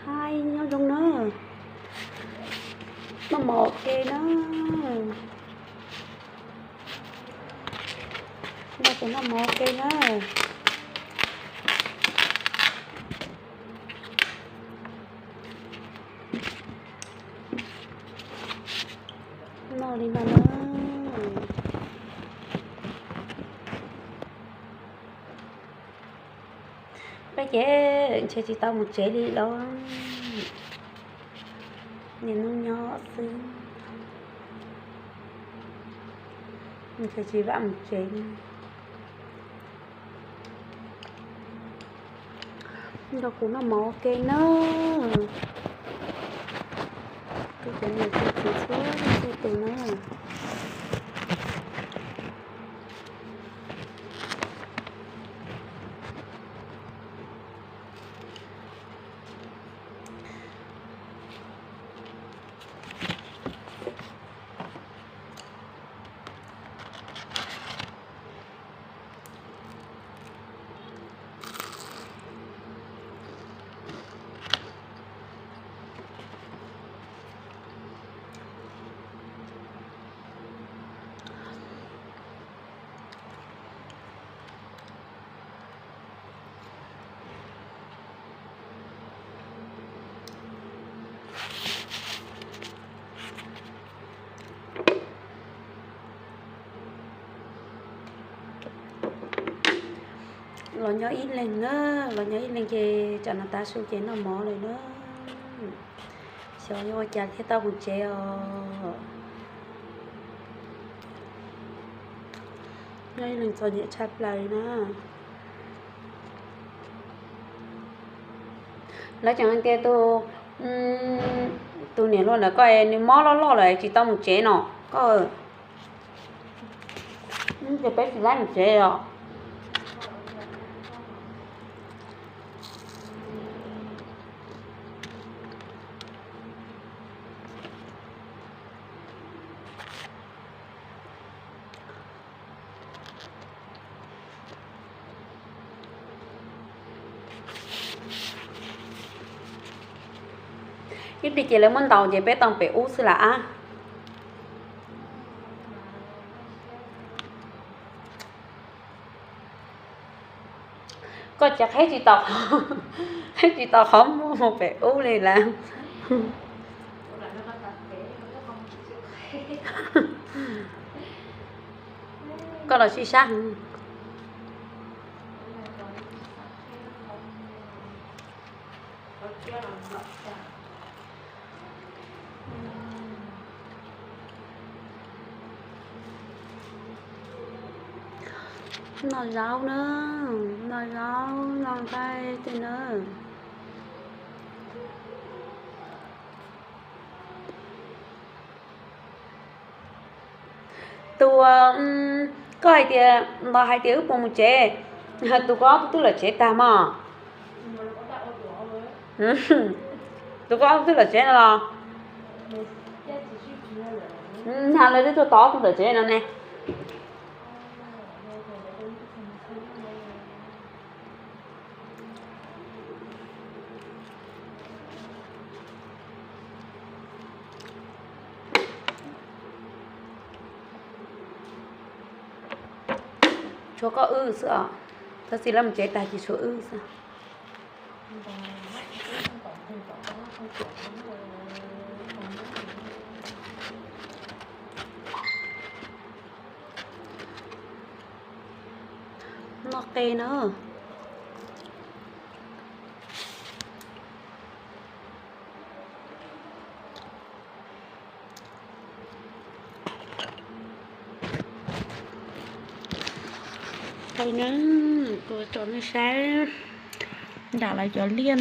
Hai nyob zoo na, noj mov ua ke na, noj ces noj mov ua ke na. Noj li no na. Peb ces ntshe tsis tau mus tsev li los, niaj hnub nyob xwb, ntshe tsis vam mus tsev li. Nrog kuv noj mov ua ke na. Kuv cov niam txiv txhua txhua tus na. Los nyob ib leeg na, los nyob ib leeg ces tsam no tav su ces noj mov lawm na. Xyov yuav ua cas thiaj tau mus tsev os. Nyob ib leeg txom nyem tshaj plaws li na. Lawv tseem hais tias tus, tus niam hluas ntawd koj nws mob loj loj lawm tsis tau mus tsev no. Koj, ces peb tsis laib mus tsev os. Ib pliag ces lawv muab ntaus ces peb tau pem ub xwb las ab. Koj cas qheb tsis tau, qheb tsis tau qhov muag mus pem ub li lawm. Koj los sib sab. Noj zaub na, noj zaub noj nqaij tej na. Tus, koj hais tias, npog hais tias wb puas mus tsev, tus ko ob tug twb lawm tsev tag mog. Tus ko ob tug twb lawm tsev no los? Nag lawv twb tuaj tos ob tug lawm tsev no ne. Tshuav koj wb xwb os. Txhob txij lawv mus tsev tag ces tshuav wb xwb. Noj qe na. Qe na, kuv tso nej saib nram lawv cov liaj